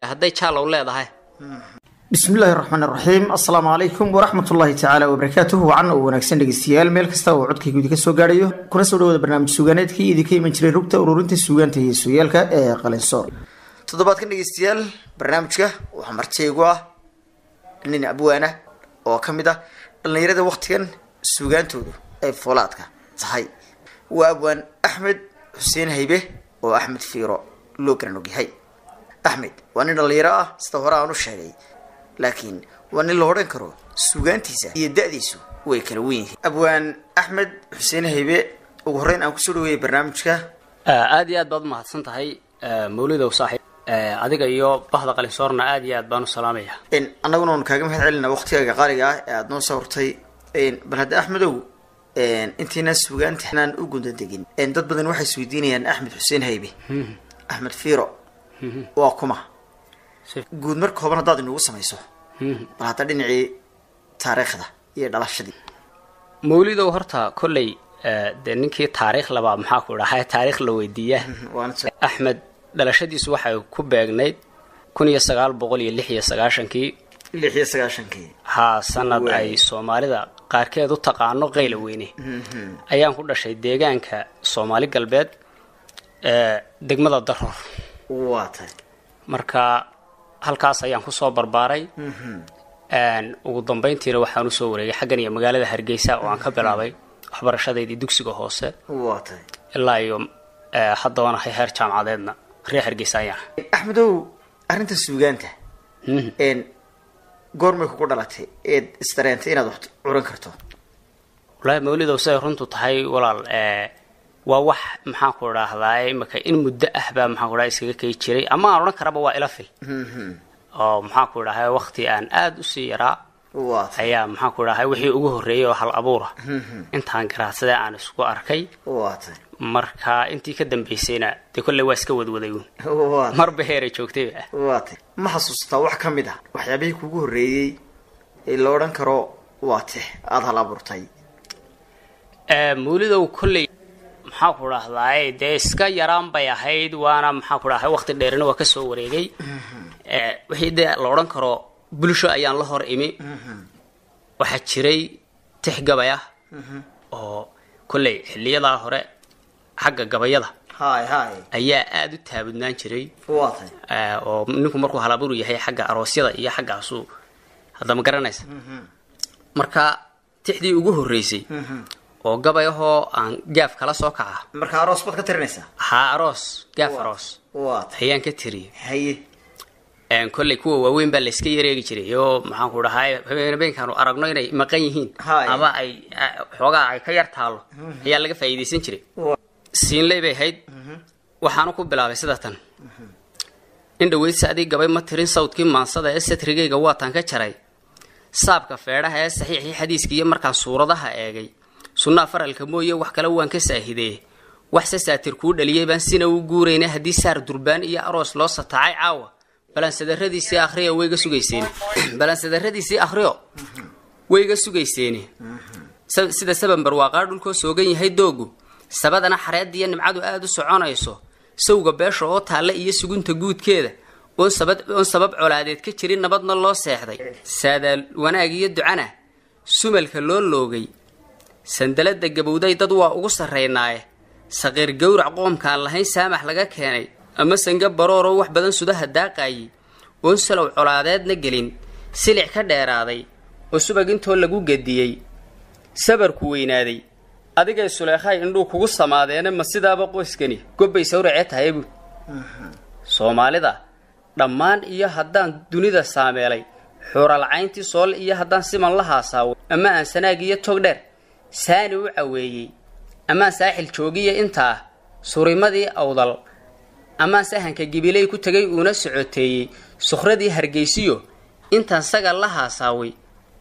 Hadday jaalow leedahay. Bismi illaahi raxmaan raxiim. Assalaamu calaykum waraxmat ullaahi tacaala wabarakaatuh. Wacan oo wanaagsan dhegeystayaal, meel kasta oo codkaygu idinka soo gaadhayo, kuna soo dhawaada barnaamij suugaaneedkii idinka iman jiray rugta ururinta suugaanta iyo sooyaalka ee Qalinsoor. Toddobaadkan dhegeystayaal, barnaamijka waxaa marti igu ah nin abwaana oo ka mid ah dhallinyarada waktigan suugaantoodu ay foolaadka tahay. Waa abwaan Axmed Xuseen Haybe oo Axmed Fiiro loo garan ogyahay. Axmed waa nin dhallinyaro ah sida hore aan u sheegay, laakiin waa nin la odhan karo suugaantiisa iyo da-diisu way kala wen yihiin. Abwaan Axmed Xuseen Haybe, ugu horreyn aan kusoo dhaweeyay barnaamijka. Aada iyo aad baad umahadsan tahay Mawlidow saaxiib, adiga iyo bahda Qalinsoorna aad iyo aad baan u salaamaya. Annaguna waanu kaaga mahad celina waqtigaaga qaaliga ah ee aada noo sawirtay. Bal hadda Axmedow, intiina suugaanta inaan u gundan degin, dad badan waxay isweydiinayaan Axmed Xuseen Haybe, Axmed Fiiro, waa kuma? Guud mar kooban haddaad inugu samayso, bal hadda dhinacii taariikhda iyo dhalashadii. Mawlidow, horta kolley dee ninkii taariikh labaa, maxaa ku dhahay, taariikh la weydiiya. Axmed dhalashadiisu waxay ku beegnayd 1996-kii. 96-kii. Haa, sanad ay Soomaalida qaarkeed u taqaano Qayla Weyne ayaan ku dhashay deegaanka Soomaali Galbeed ee degmada Daroor. Waa tahay. Marka halkaas ayaan kusoo barbaaray. Ugu dambeyntiina waxaan usoo wareegay xaggan iyo magaalada Hargeysa oo aan ka bilaabay waxbarashadeydii dugsiga hoose. Waa tahay. Ilaa iyo hadda waan ahay heer jaamacadeedna reer Hargeysa ayaan. Axmedow, arrinta suugaanta goormay kugu dhalatay eed isdareentay inaad wax curan karto? Wallaahi Mawlidow, siday runtu tahay walaal, waa wax, maxaan ku idhaahdaa, imika in muddo ah baa, maxaan ku dhaha, iskaga kay jiray ama aan odhan karaba waa ila fil oo, maxaan ku idhahay, waqti aan aada usii yaraa waa tahay ayaa, maxaan ku idhahay, wixii ugu horreeyay oo hal abuura intaan garaadsadee aan isku arkay. Waa tahay. Marka intii ka dambeysayna dee kolley waa iska wadwaday uun. Waa tahay. Marba heeray joogtayba. Waa tahay. Ma xasuusataa wax ka mid ah waxyaabihii kugu horreeyey ee la odhan karo waa tix aada hal abuurtay? Mawlidow, kolley, maxaa ku dhahdaay, dee iska yaraan bay ahayd, waana, maxaa ku dhahay, waqti dheerina waa kasoo wareegay. Wixii dee la odhan karo bulsho ayaan la hor imi, waxaa jiray tix gabay ah oo kolley xiliyadaa hore xagga gabayada hay hay ayaa aada u taabudnaan jiray. Waa tahay. Oo ninku markuu halaaburu yahay xagga aroosyada iyo xaggaasu hadda ma garanaysa. Marka tixdii ugu horreysay oo gabay ahoo aan gaaf kala soo kaca. Marka aroos baad ka tirinaysaa? Haa, aroos, gaaf aroos Waa tahay. ayaan ka tiriyay. Haye. Kolley kuwa waaweyn baa layska yareegi jiray oo, maxaan ku dhahay, habeenkaanu aragno inay maqan yihiin Haye. ama ay xoogaa ay ka yar taalo ayaa laga faa'iidaysan jiray. Siinley bay ahayd. Waxaanu ku bilaabay sida tan: In dhaweyd sacdii gabay ma tirin sawdkii maansada ee satrigayga waataan ka jaray saabka feedhaha ee saxiixii xadiiska iyo markaan suuradaha eegay sunnaa faralka mooye wax kale waan ka saahidee, waxse saatir kuu dhaliyey baan sina u guurayna. Haddii saar durbaan iyo aroos loo sataacay caawa, balansadaradiisii akhriyo wayga sugayseeni, balansadaradiisii akhriyo wayga sugayseeni. Sida saban barwaaqaa dhulkoo soogan yahay doogu, sabadana xareediyo nimcadu aada u soconayso, sawga beesha oo taalla iyo sugunta guudkeeda oon sabad oon sabab colaadeed ka jirin, nabadna loo seexday, saadaal wanaag iyo ducana sumalka loo loogay, sandalada gabowday dad waa ugu sarraynaaye, saqiir gowrac qoomkaan lahayn saamax laga keenay, ama sanga barooroo wax badan sudaha daaqaayey oon salow colaadeedna gelin, silic ka dheeraaday oo subag intoo lagu gediyey sabarku weynaaday, adigay Suleekhay indhuu kugu samaadeene, ma sidaaba qoyskani gobbay sawracee tahay bu Soomaalida dhammaan iyo haddaan dunida saameelay xuralcayntii sool iyo haddaan siman la haasaaway ama aan sanaag iyo tog dheer saani u caweeyey amaan saaxil joogiya intaa surimadii Awdal amaan sahanka Gibiley ku tegay uuna socoteeyey sukhradii Hargeysiyo intaan sagal la haasaaway,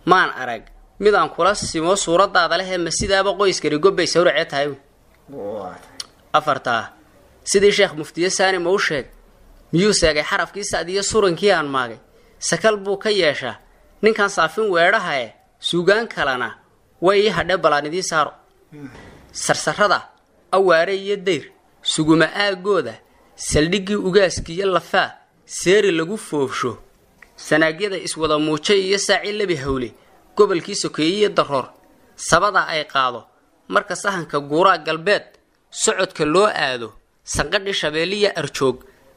maan arag midaan kula simo suuradaada lehee, ma sidaaba qoyskani gobbay sawracee tahay? Waa tahay. Afartaa sidii sheekh muftiye saani ma u sheeg, miyuu seegay xarafkii sa'diyo surankii aan maagay? Sakal buu ka yeeshaa ninkan saafin weedhahae, suugaan kalena way ii hadhe, balaan idiin saaro. Sarsarada Awaare iyo Dayr suguma aagooda, saldhiggii ugaaskiiyo lafaa Seeri lagu foofsho, sanaagyada iswada muujay iyo saaci lebi hawle, gobolkii sokeeyiyo Daroor sabada ay qaado, marka sahanka guuraa galbeed socodka loo aado, sanqadhi Shabeelliya Arjoog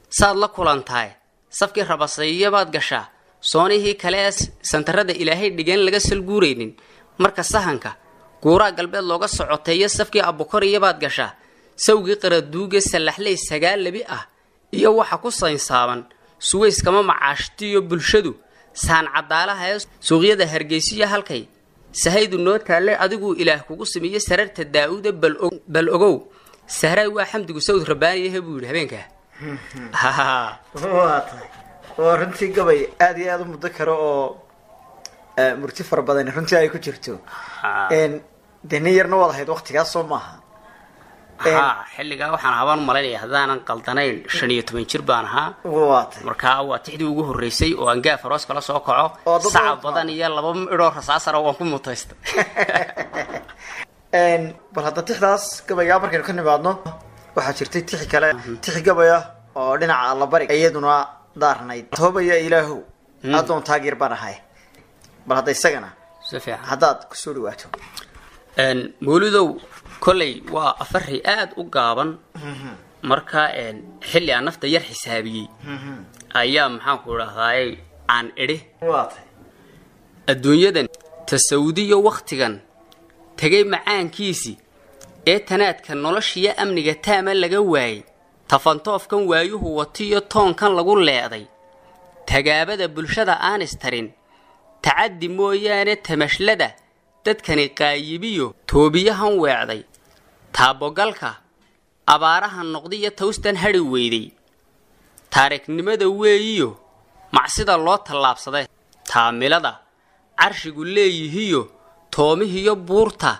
saad la kulantahay, safkii Rabasayiyo baad gashaa, soonihii kale ee santarada Ilaahay dhigeen laga salguuraynin, marka sahanka guuraa galbeed looga socoteeyo, safkii Abukoriyabaad gashaa, sawgii Qaraduuge Sallaxley sagaal lebi ah iyo waxa ku saynsaaban, Suweyskama macaashtiyo bulshadu saan cadaalaha ee suuqyada Hargeysiyo halkay sahaydu noo taalle, adiguu Ilaah kugu sameeyey sararta Daa-uuda, bal ogow sahraay waa xamdigu sawd rabbaaniyahe, buu yidhi habeenkaa. Waa tahay, waa runtii gabay aada iyo aada u muddo kale oo murti fara badan runtii ay ku jirto. Dee nin yarna waad ahayd waktigaas, soo maaha? Ha, xilligaa waxaan habaan malaynaya, haddaanan qaldanayn, 15 jir baan ahaa. Waa tahay. Markaa waa tixdii ugu horreysay oo aan gaaf aroos kala soo kaco. Oo dad saca badan iyo laba idhoo rasaasara waan ku mutaysta. Bal hadda tixdaas gabaygaa markaynu ka nimaadno, waxaa jirtay tixi kale, tixi gabaya oo dhinaca allabari iyaduna daarnayd, "Toobaya Ilaahow addoon taageer baan ahay". Bal hadda isagana si fiican haddaad kusoo dhawaato. Mawlidow, kolley waa afari aada u gaaban. Marka xilli aan nafta yar xisaabiyey ayaa, maxaan ku idhahdaay, aan idhi: Waa tahay. Adduunyadan tasawudiyo wakhtigan tegay macaankiisii ee tanaadka noloshiyo amniga taama laga waayey, tafantoofkan waayuhu watiyo toonkan lagu leeday, tagaabada bulshada aan istarin, tacaddi mooyaane tamashlada dadkani qaayibiyo toobiyahan weecday, taabogalka abaaraha noqdiyo tawstan hadhi weyday, taariikhnimada weeyiyo macsida loo tallaabsaday, taamilada carshigu leeyihiyo toomihiyo buurta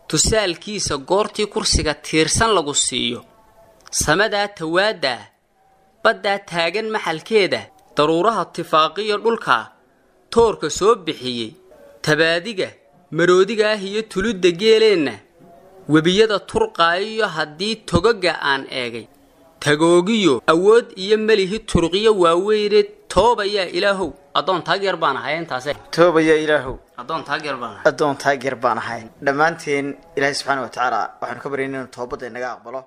tusaalkiisa, goortii kursiga tiirsan lagu siiyo, samadaa tawaaddaa, baddaa taagan maxalkeeda, daruuraha tifaaqiyo dhulkaa toorka soo bixiyey, tabaadiga maroodiga ah iyo tulidda geeleenna, webiyada turqaayiyo haddii togaga aan eegay, tagoogiyo awood iyo melihi turuqyo waaweyne, toobayaa Ilaahow addoon taageer baan ahay intaase. Toobaya Ilaahow addoon taageer baan ahay. Addoon taageer baan ahay. Dhammaanteen Ilaahay subxaana wa tacaala waxaanu ka baryay inuu toobadda inaga aqbalo.